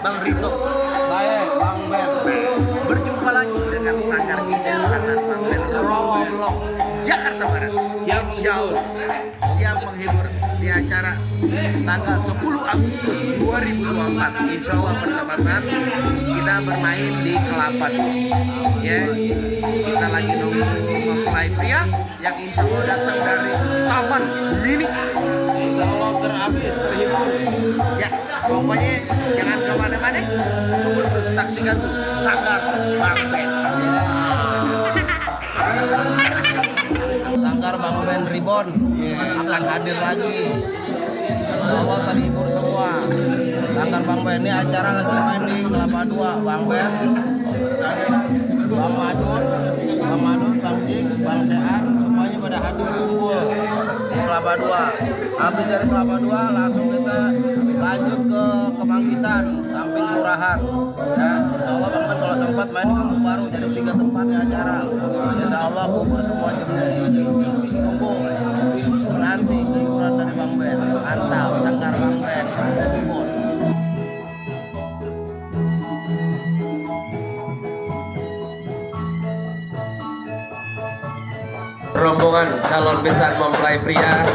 Bang Rito, Saya Bang Ben. berjumpa lagi dengan sanggar kita, sanggar Bang Ben Rawabelong, Jakarta Barat. Siap siap menghibur di acara tanggal 10 Agustus 2024. Insya Allah bertepatan kita bermain di Kelapa ya. Kita lagi nunggu mempelai pria yang insya Allah datang dari Taman Mini. Insya Allah terhabis terhibur. Ya, pokoknya jangan kemana-mana, tunggu terus saksikan tuh sanggar Bang Ben. Sanggar Bang Ben Ribon akan hadir lagi. Insya Allah terhibur semua. Sanggar Bang Ben ini acara lagi main di Kelapa Dua. Bang Ben, Bang Madun, Bang Jik, Bang Sean, semuanya pada hadir kumpul di Kelapa Dua. Habis dari Kelapa Dua langsung kita lanjut ke Kemanggisan, samping Kelurahan. Ya, Insya Allah Bang Ben kalau sempat main di Kampung Baru, jadi 3 tempatnya acara. Insya Allah kubur semua jamnya. Tunggu nanti kehiburan dari Bang Ben. Mantap, sanggar Bang Ben. Kubur. Rombongan calon besan mempelai pria,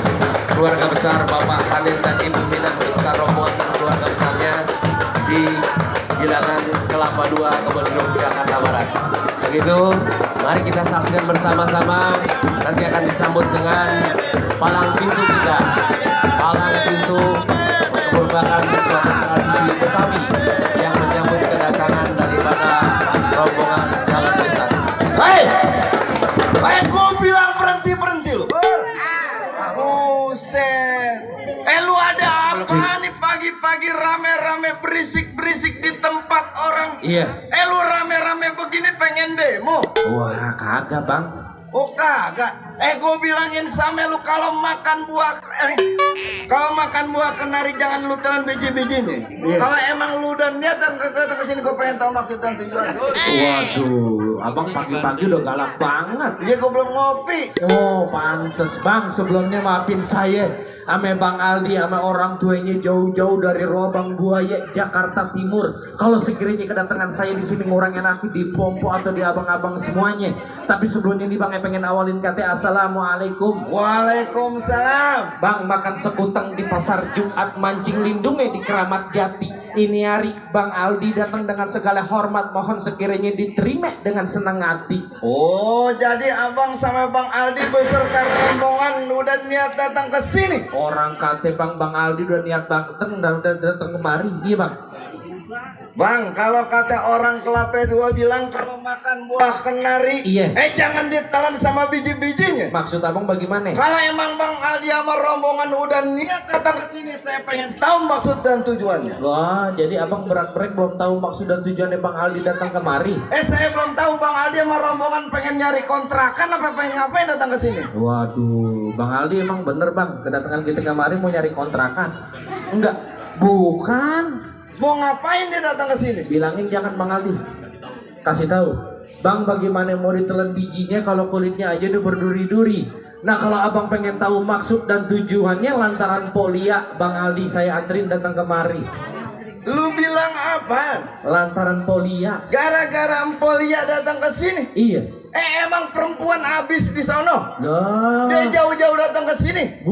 keluarga besar Bapak Sanin dan Ibu Minat beserta rombongan keluarga besarnya di Bilangan Kelapa Dua, Kebonjeruk, Jakarta Barat. Begitu, mari kita saksikan bersama-sama. Nanti akan disambut dengan palang pintu kita. Palang pintu merupakan suatu tradisi Betawi yang menyambut kedatangan daripada rombongan calon besan. Hei, gue bilang berhenti lu. Buset. Lu ada apa nih pagi-pagi rame-rame berisik-berisik di tempat orang? Iya. Lu rame-rame begini pengen demo? Wah, kagak bang. Oh kagak. Gue bilangin sama lu kalau makan buah kenari jangan lu telan biji-biji nih. Iya. Kalau emang lu udah niat datang ke sini, gue pengen tahu maksud dan tujuan. Waduh, abang pagi-pagi udah galak banget. Iya, gue belum ngopi. Oh, pantes bang. Sebelumnya maafin saya, ame Bang Aldi, ame orang tuanya jauh-jauh dari Lubang Buaya, Jakarta Timur. Kalau sekiranya kedatangan saya di sini ngurangin nanti di Pompo atau di abang-abang semuanya. Tapi sebelumnya nih bang, pengen awalin kata assalamualaikum. Waalaikumsalam. Bang, makan sekutang di pasar Jumat mancing lindungnya di Keramat Jati. Ini hari Bang Aldi datang dengan segala hormat, mohon sekiranya diterima dengan senang hati. Oh, jadi abang sama Bang Aldi beserta rombongan udah niat datang ke sini. Orang kata Bang Aldi udah niat datang kemari. Iya bang. Bang, kalau kata orang Kelapa Dua bilang kalau makan buah kenari, Iya. Jangan ditelan sama biji-bijinya. Maksud abang bagaimana? Kalau emang Bang Aldi sama rombongan udah niat datang ke sini, saya pengen tahu maksud dan tujuannya. Wah, jadi abang berak-berak belum tahu maksud dan tujuannya Bang Aldi datang kemari. Saya belum tahu Bang Aldi sama rombongan pengen nyari kontrakan apa pengen ngapain datang ke sini. Waduh, Bang Aldi emang bener bang, kedatangan kita kemari mau nyari kontrakan? Enggak, bukan. Mau ngapain dia datang ke sini? Bilangin jangan Bang Aldi. Kasih tahu, Bang bagaimana mau ditelan bijinya kalau kulitnya aja udah berduri-duri. Nah kalau abang pengen tahu maksud dan tujuannya lantaran polia, Bang Aldi saya anterin datang kemari. Lu bilang apa? Lantaran polia. Gara-gara Empolia datang ke sini? Iya. Emang perempuan habis di sono? Nah. Dia jauh-jauh datang ke sini?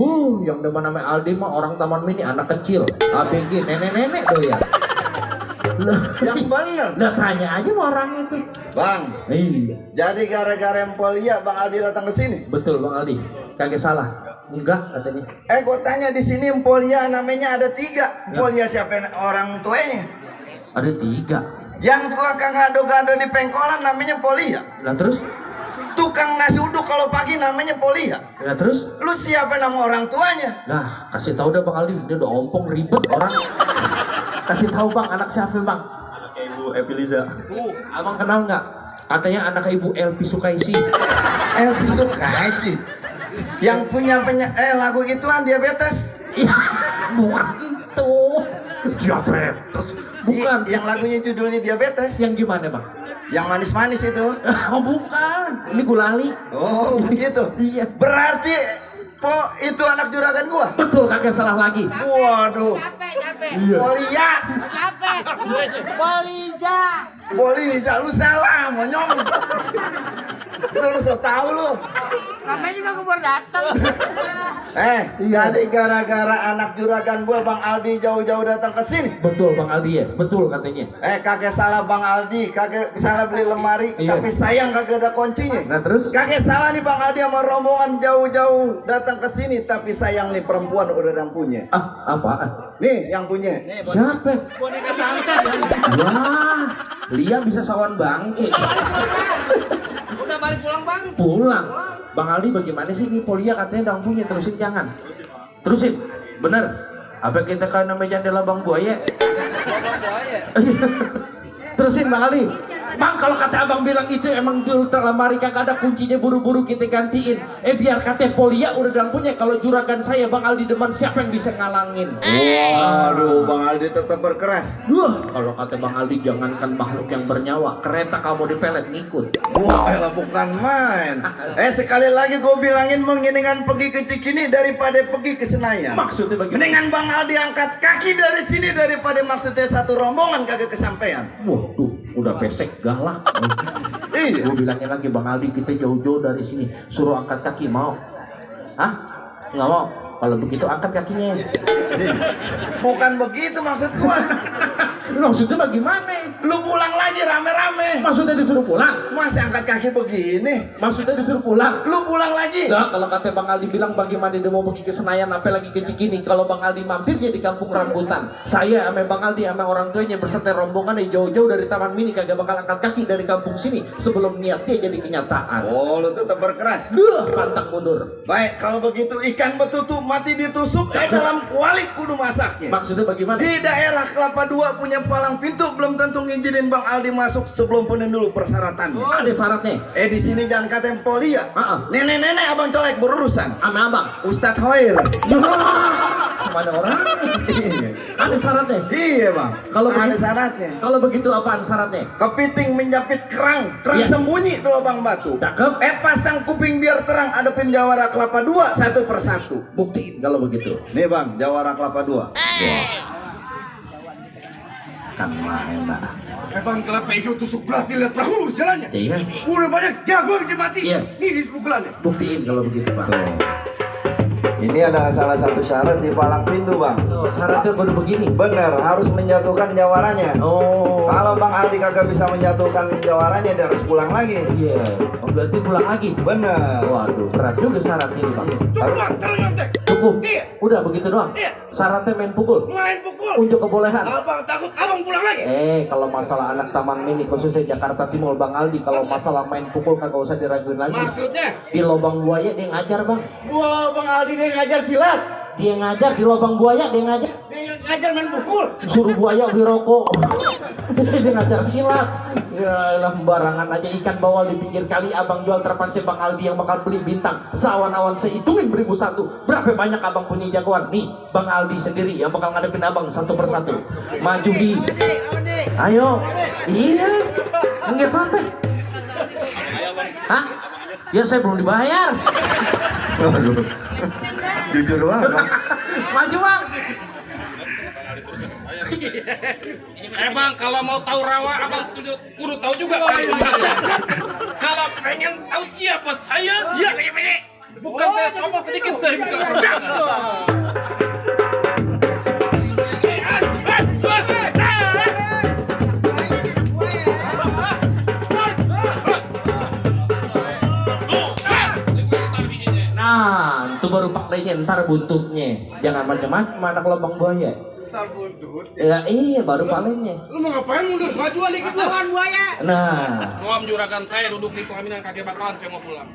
Yang depan namanya Aldi mah orang taman mini, anak kecil. APG, nenek-nenek doyan. Yang bener. Nah tanya aja sama orang itu. Bang, Iya. jadi gara-gara Empolia Bang Aldi datang ke sini? Betul Bang Aldi. Kagak salah. Enggak katanya. Gue tanya di sini Empolia namanya ada 3. Empolia siapa orang tuanya? Ada 3. Yang tukang gado-gado di pengkolan namanya Polia. Nah terus? Tukang nasi uduk kalau pagi namanya Polia. Nah terus? Lu siapa nama orang tuanya? Nah kasih tahu dah Bang Aldi. Dia udah ompong ribet orang. Kasih tahu Bang, anak siapa Bang? Anak Ibu Epiliza. Abang kenal nggak? Katanya anak Ibu Elvi Sukaisi. Elvi Sukaisi. Yang punya lagu ituan diabetes. Iya, bukan itu. Diabetes. Bukan. Yang lagunya judulnya diabetes. Yang gimana Bang? Yang manis-manis itu. Oh bukan. Ini gulali. Oh begitu. Iya. Berarti itu anak juragan gua. Betul, kagak salah lagi. Waduh. Capek. Iya. Polia. Capek. Bolija, lu salah, monyong. Itu lu so tau lu. Namanya juga gue baru datang. Jadi gara-gara anak juragan gua Bang Aldi jauh-jauh datang ke sini. Betul Bang Aldi ya, betul katanya. Kagak salah Bang Aldi, kagak salah beli lemari, Iya. tapi sayang kagak ada kuncinya. Nah terus? Kagak salah nih Bang Aldi sama rombongan jauh-jauh datang ke sini, tapi sayang nih perempuan udah yang punya. Apaan? Nih yang punya. Siapa? Boneka santet. Wah, Lia bisa sawan bangke. Udah balik pulang bang. Pulang. Bang Aldi bagaimana sih ini Polia katanya udah punya, terusin jangan. Terusin. Bener. Apa kita kan namanya jendela Bang Buaya? Terusin Bang Ali. Bang, kalau kata abang bilang itu emang jual lemari kagak ada kuncinya, buru-buru kita gantiin. Biar kata Polia udah dalam punya. Kalau juragan saya Bang Aldi demen, siapa yang bisa ngalangin? Waduh, Bang Aldi tetap berkeras. Kalau kata Bang Aldi jangankan makhluk yang bernyawa, kereta kamu dipelet ngikut. Wah, elah bukan main. Sekali lagi gue bilangin mendingan pergi ke Cikini daripada pergi ke Senayan. Maksudnya bagaimana? Mendingan Bang Aldi angkat kaki dari sini daripada maksudnya satu rombongan kagak kesampaian. Waduh, udah pesek galak. Iya. Gue bilangin lagi Bang Aldi kita jauh-jauh dari sini, suruh angkat kaki mau? Hah? Nggak mau? Kalau begitu angkat kakinya. Bukan begitu maksud gua. Maksudnya bagaimana? Lu pulang lagi rame-rame. Maksudnya disuruh pulang? Masih angkat kaki begini. Maksudnya disuruh pulang? Lu pulang lagi. Nah, kalau kata Bang Aldi bilang bagaimana dia mau pergi ke Senayan, apalagi ke Cikini. Kalau Bang Aldi mampirnya di Kampung Rambutan, saya sama Bang Aldi sama orang tuanya berserta rombongan yang jauh-jauh dari Taman Mini kagak bakal angkat kaki dari kampung sini sebelum niatnya jadi kenyataan. Oh, lu tetap berkeras. Pantang mundur. Baik, kalau begitu ikan betutu mati ditusuk dalam kuali kudu masaknya. Maksudnya bagaimana? Di daerah Kelapa II punya palang pintu, belum tentu ngizinin Bang Aldi masuk sebelum penuhin dulu persyaratannya. Ada syaratnya. Di sini jangan katain Polia. Nenek-nenek abang colek berurusan. Sama abang. Ustadz Hoir. Mana orang? Ada syaratnya. Iya Bang. Kalau ada begitu- syaratnya. Kalau begitu apaan syaratnya? Kepiting menjapit kerang Iya. sembunyi di lubang batu. Cakep. Pasang kuping biar terang, adepin Jawara Kelapa II satu persatu. Buktiin kalau begitu. Nih Bang, Jawara Kelapa II. Kan main lah. Bang Kelapa Hijau tusuk berarti lihat perahu jalannya. Iya. Udah banyak jago yang mati. Iya. Nih di sepukulannya. Buktiin kalau begitu, Bang. Ini ada salah satu syarat di palang pintu Bang. Oh, syaratnya baru begini. Bener, harus menjatuhkan jawaranya. Oh. Kalau Bang Aldi kagak bisa menjatuhkan jawarannya, dia harus pulang lagi. Iya. Oh, berarti pulang lagi. Bener. Waduh, berat juga syarat ini, Bang. Coba ternyata. Cukup. Iya. Udah begitu doang. Iya. Syaratnya main pukul. Main pukul. Unjuk kebolehan. Abang takut abang pulang lagi. Kalau masalah anak Taman Mini khususnya Jakarta Timur Bang Aldi, kalau masalah main pukul kagak usah diraguin lagi. Maksudnya? Di lubang buaya dia ngajar, Bang. Wah, Bang Aldi dia ngajar silat. Dia ngajar di lubang buaya, dia ngajar. Dia ngajar main pukul. Suruh buaya beli rokok. Dia ngajar silat. Ya elah, sembarangan aja ikan bawal di pinggir kali abang jual terpaksa Bang Aldi yang bakal beli bintang. Sawan-awan saya hitungin 1001. Berapa banyak abang punya jagoan? Nih, Bang Aldi sendiri yang bakal ngadepin abang satu persatu. Maju di. Ayo. Iya. Enggak apa-apa. Hah? Ya saya belum dibayar. Waduh. Jujur banget. Maju Bang. Bang, kalau mau tahu rawa, abang kudu tahu juga. Kalau pengen tahu siapa saya, ya bukan saya sombong sedikit, saya bukan orang. Nah, itu baru paklenya, ntar buntutnya. Jangan macam-macam anak lubang buaya. Ntar buntut. Ya iya, baru palingnya. Lu mau ngapain mundur? Majuan dikit lu. buaya. Nah, Om juragan saya duduk di pelaminan kakek bakalan, saya mau pulang.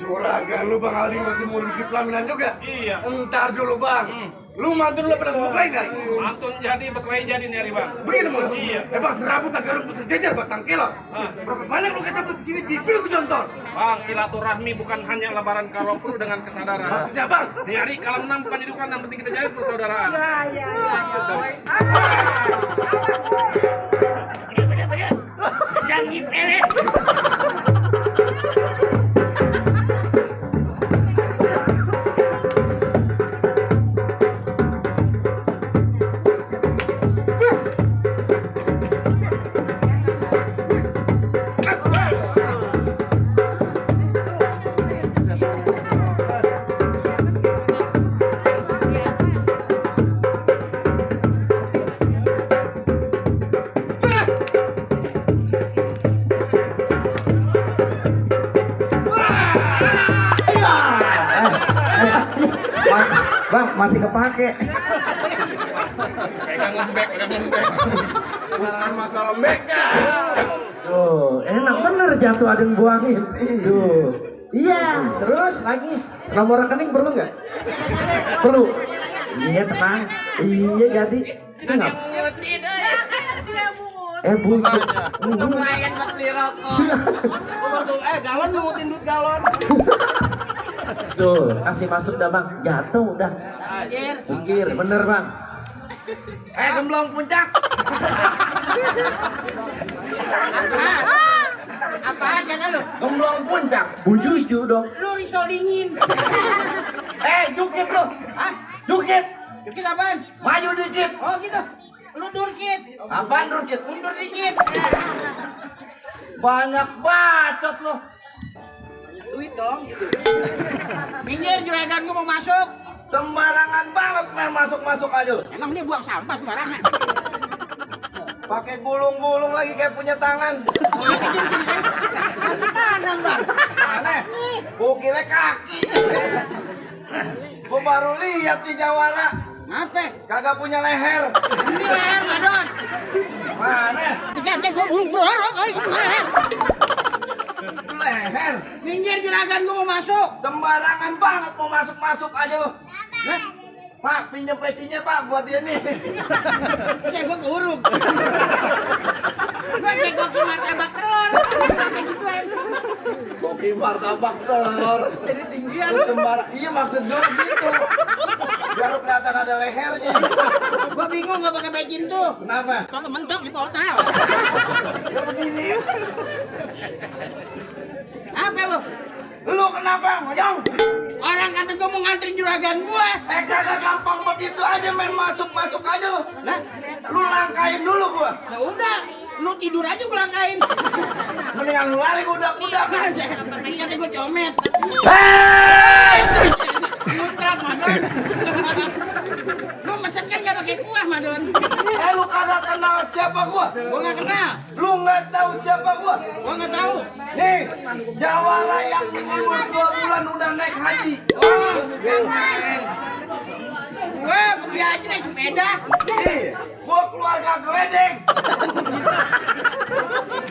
Juragan lu Bang Aldi masih mau di pelaminan juga? Iya. Entar dulu Bang. Lu mantun lu pernah sebuah lain kali? Mantun jadi, berkelahi jadi nih hari bang. Begitu mau? Iya. Bang serabut agar rumput sejajar batang kelot. Berapa banyak lu kesambut di sini bibir ku jontor? Bang, silaturahmi bukan hanya lebaran kalau perlu dengan kesadaran. Maksudnya Bang? Di hari kalau menang bukan jadi ukuran, yang penting kita jalin persaudaraan. Jangan ngipelin. Bang, masih kepake. Pegang lembek. Jangan masalah lembeknya. Tuh, enak bener jatuh ada yang buangin. Tuh. Iya, terus lagi. Nomor rekening perlu nggak? Perlu. Iya, tenang. Iya, jadi. Kenapa? Bungut. Lumayan buat beli rokok. Galon ngumutin duit galon. Tuh, kasih masuk dah bang. Jatuh udah. Ungkir, bener bang. Gemblong puncak. Apaan kata lu? Gemblong puncak. Bujuju dong. Lu risol dingin. Jukit lu. Hah? Jukit. Dikit apaan? Maju dikit. Oh gitu. Lu durkit. Apaan Durkit? Mundur dikit. Banyak bacot lu. Duit dong. Minggir juragan gua mau masuk. Sembarangan banget main masuk-masuk aja lu. Emang dia buang sampah sembarangan. Pakai gulung-gulung lagi kayak punya tangan. Tangan bang. Aneh. Gua kira kaki. Gua baru lihat di Jawara. Apa? Kagak punya leher. Ini leher madon. Mana? Jangan gua bulung berorok kali ini leher. Leher. Minggir juragan gua mau masuk. Sembarangan banget mau masuk-masuk aja lu. Lah, Pak, pinjam pecinya Pak buat dia nih. saya gua keuruk. Gua cekokin martabak telur. Kayak gituan. Kopi martabak telur. Jadi tinggian. Lu sembarang. Iya maksud gue gitu. Biar lu kelihatan ada lehernya. Gua bingung nggak pakai becin tuh. Kenapa? Kalau mentok di portal. Ya begini. Apa lu? Lu kenapa, Mojong? Orang kata gua mau nganterin juragan gua. Kagak gampang begitu aja main masuk-masuk aja lu. Lah, Lu langkain dulu gua. ya udah. Lu tidur aja gua langkain. Mendingan lu lari kuda-kuda. Ini kata gua comet. Hei! Muntrat madon. Gua mesen kan nggak pakai kuah madon. Lu kagak kenal siapa gua? Gua nggak kenal. Lu nggak tahu siapa gua? Gua nggak tahu. Nih, Jawara yang umur 2 bulan udah naik haji. Oh, keren. Gua pergi aja naik sepeda. Nih, gua keluarga geledek.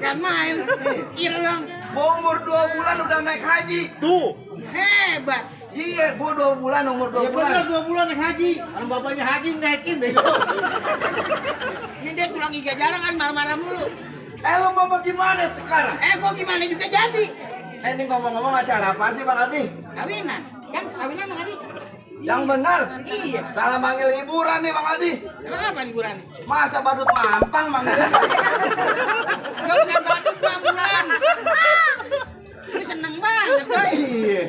Kan main. Kira dong. Gua umur 2 bulan udah naik haji. Tuh. Hebat. Iya, gua 2 bulan umur 2 bulan. 2 bulan naik haji. Kalau bapaknya haji naikin bego. Ini dia tulang iga jarang kan marah-marah mulu. Lu mau bagaimana sekarang? Gua gimana juga jadi. Ini ngomong-ngomong acara apa sih Bang Adi? Kawinan. Kan kawinan Bang Adi. Yang benar. Iya. Salah manggil hiburan nih Bang Adi. Emang apa liburan? Masa badut mampang manggilnya? Gua bukan badut Bang bulan. Ini seneng banget coy. Iya.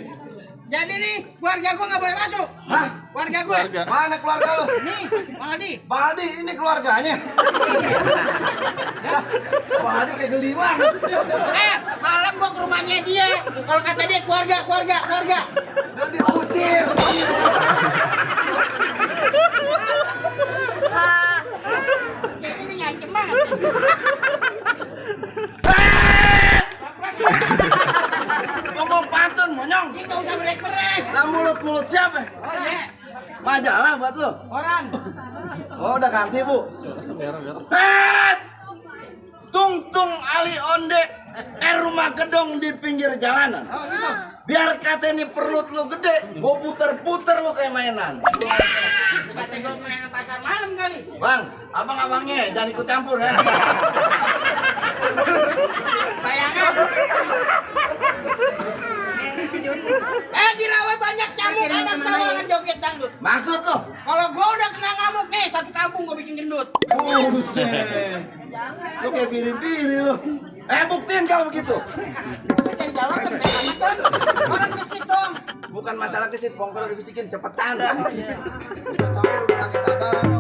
Jadi nih keluarga gua nggak boleh masuk. Hah? Keluarga gua. Mana keluarga lu? Nih, Bang Adi. Bang Adi, ini keluarganya. Bang Adi kayak geli banget. Malam gua ke rumahnya dia. Kalau kata dia keluarga. Dan diusir. Kayak ini ngancem banget. Ngomong pantun, monyong. Ini nggak usah berek-berek. Lah mulut-mulut siapa? Oh iya, Majalah buat lu. orang. Oh, udah ganti, Bu. Eh! Tung Ali Onde. Rumah gedong di pinggir jalanan. Oh gitu. Biar kata ini perut lu gede, gua puter-puter lu kayak mainan. Kata gua main pasar malam kali. Bang, abang-abangnya jangan ikut campur ya. Bayangan. Dirawat banyak nyamuk anak sawangan joget dangdut. Maksud lu? Kalau gua udah kena ngamuk nih, satu kampung gua bikin gendut. Buset. Lu kayak biri-biri lu. Buktiin kalau begitu. Kita cari jalan kan, amat kan. Orang kesit dong. Bukan masalah kesit, pongkol dibisikin cepetan. Udah sabaran lu.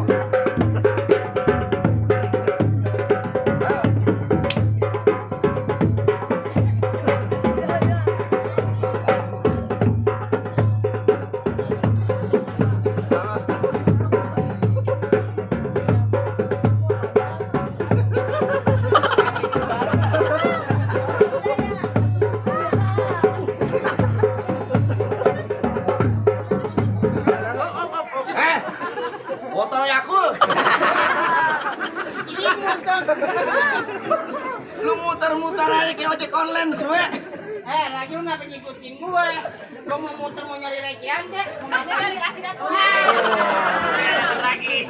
muter aja kayak ojek online suwe. Lagi lu ngapa ngikutin gue? Gue mau muter mau nyari rekian deh. Ada nggak dikasih datu? Lagi.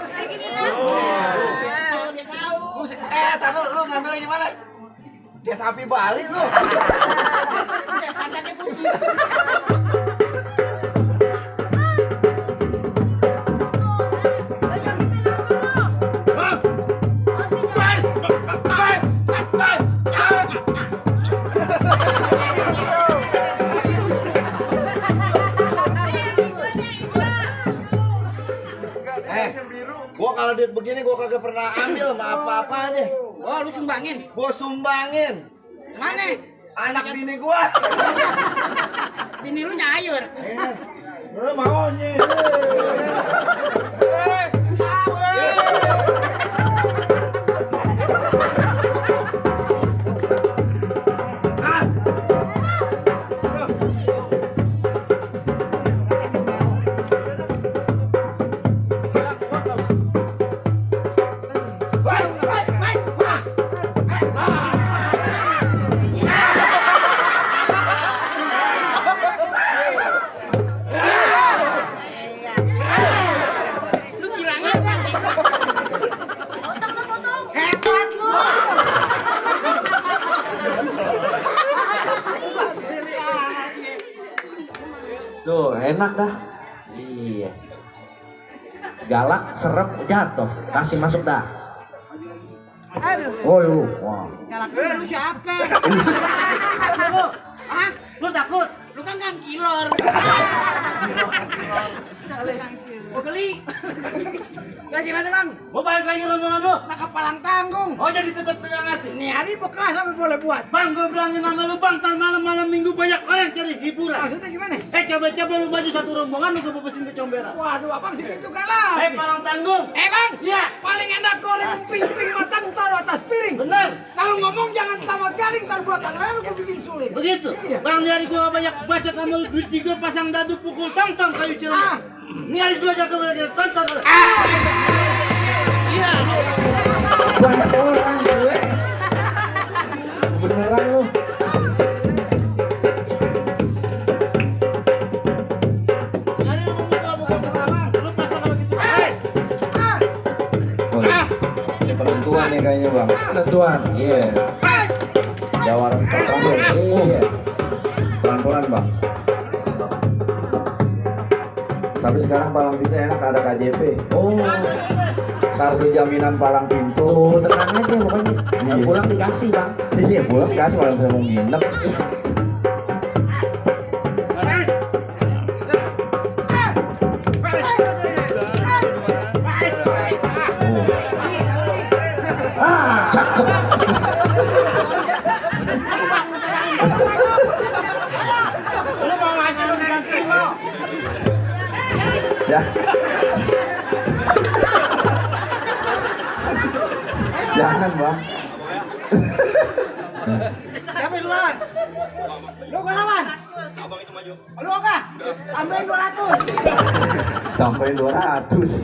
Kalau dia tahu. Taruh lu ngambil lagi mana? Dia sapi Bali lu. Pantatnya putih. Gua kalau duit begini gua kagak pernah ambil sama apa-apa aja. Oh, lu sumbangin. Gua sumbangin. Mana? Anak bini gua. Bini lu nyayur. Lu maunya. Lu cilangnya apa? Hebat lu. Tuh, enak dah. Iya. Galak, serem, jatuh. Kasih masuk dah. Oh, lu. Wah. Lu siapa? Lu? Hah? Lu takut? Lu kan Kang Kilor. Gua geli. Lagi mana, Bang? Gua balik lagi rombongan lu. Nangkap palang tanggung. Oh jadi tetep pegang hati. Nih hari bekas apa boleh buat? Bang, gua bilangin sama lu bang, ntar malam minggu banyak orang cari hiburan. Maksudnya gimana? Coba-coba lu baju satu rombongan lu gua bebesin ke comberan. Waduh, abang sih gitu galak. Palang tanggung. Bang, Iya. paling enak goreng ping-ping matang taruh atas piring. Bener. Kalau ngomong jangan tamat garing, ntar buatan lain lu bikin sulit. Begitu. Iya. Bang, dari gua banyak baca sama lu duit 3 pasang dadu pukul tong-tong kayu cilemah. Ini hari gua jago belajar tonton. Iya. Banyak orang gue. Beneran lu. Jadi lu buka serangan, lu pasang kalau gitu. Ini penentuan nih kayaknya bang. Penentuan. Iya. Jawara terakhir. Iya. Pelan-pelan bang. Tapi sekarang palang pintu enak ada KJP. Oh. Kartu jaminan palang pintu. Tuh, tenang aja pokoknya. Iya. Pulang dikasih, Bang. Iya pulang kasih malam saya mau nginep. Cakep. Lu mau ngajar lu ganti lo. Ya. Jangan bang. Siapa yang duluan? Lu kan lawan? Lu enggak? Tambahin 200. Tambahin 200.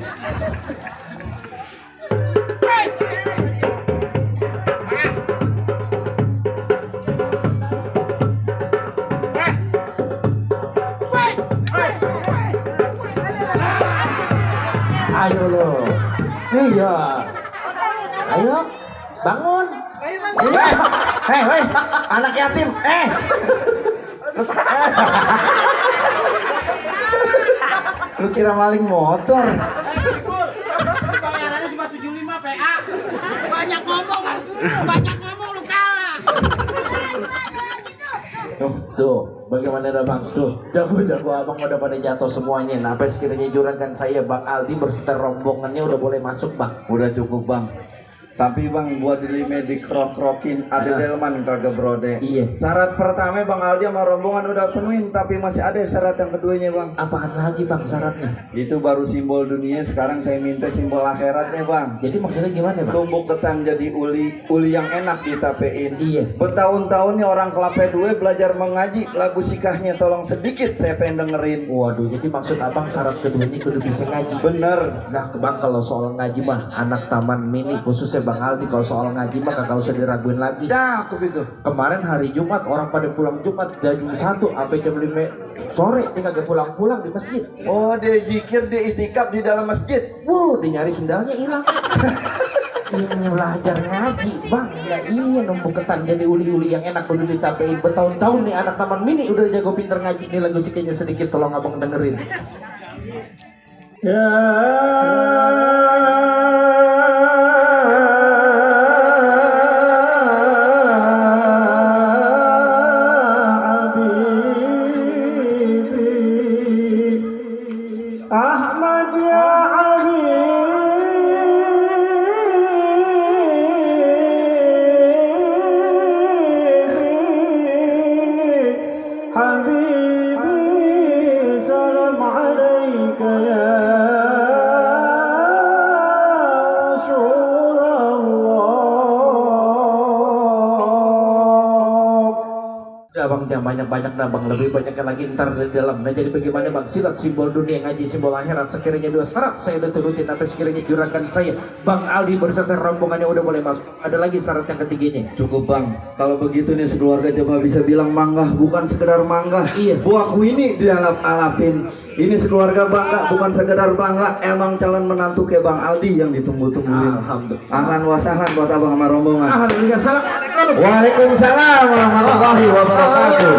Ayo lo. Iya. Ayo. Bangun. Hei, anak yatim. Lu kira maling motor? Bayarannya cuma 75 PA. Banyak ngomong kan? Banyak ngomong lu kalah. Tuh, bagaimana dah Bang? Tuh, jago-jago abang udah pada jatuh semuanya. Nah, sampai sekiranya juragan saya Bang Aldi berserta rombongannya udah boleh masuk Bang. Udah cukup bang. Tapi bang buat di lime di krok-krokin ada delman kagak brode. Iya. Syarat pertama bang Aldi sama rombongan udah penuhin, tapi masih ada syarat yang keduanya bang. Apaan lagi Bang syaratnya? Itu baru simbol dunia, sekarang saya minta simbol akhiratnya bang. Jadi maksudnya gimana Bang? Tumbuk ketan jadi uli yang enak ditapein. Iya. Bertahun-tahun nih orang Kelapa Dua belajar mengaji, lagu sikahnya tolong sedikit saya pengen dengerin. Waduh, jadi maksud abang syarat keduanya kudu bisa ngaji. Bener. Nah, Bang kalau soal ngaji mah anak taman mini khususnya Bang Aldi, kalau soal ngaji mah kagak usah diraguin lagi. Cakep itu. Kemarin hari Jumat orang pada pulang Jumat dari jam 1 sampai jam 5 sore dia kagak pulang-pulang di masjid. Oh, dia zikir, dia itikaf di dalam masjid. Wow, dia nyari sendalnya hilang. Ini belajar ngaji bang, ya iya numpuk ketan jadi uli-uli yang enak udah ditapein bertahun-tahun nih anak taman mini udah jago pinter ngaji. Nih lagu sikanya sedikit tolong abang dengerin. Ya Ahmad ya حبيبي سلام عليك يا رسول الله. Udah bang, jangan banyak-banyak dah bang, lebih banyaknya lagi ntar di dalam. Nah jadi bagaimana bang, silat simbol dunia, ngaji simbol akhirat. Sekiranya 2 syarat saya udah turutin, tapi sekiranya juragan saya Bang Aldi berserta rombongannya udah boleh masuk. Ada lagi syarat yang ketiganya. Cukup bang, kalau begitu nih sekeluarga coba bisa bilang manggah, bukan sekedar manggah. Iya. Buahku ini dialap-alapin. Ini sekeluarga bangga, bukan sekedar bangga. Emang calon menantu kayak Bang Aldi yang ditunggu-tungguin. Alhamdulillah. Ahlan wa sahlan buat abang sama rombongan. Alhamdulillah. Waalaikumsalam warahmatullahi wabarakatuh.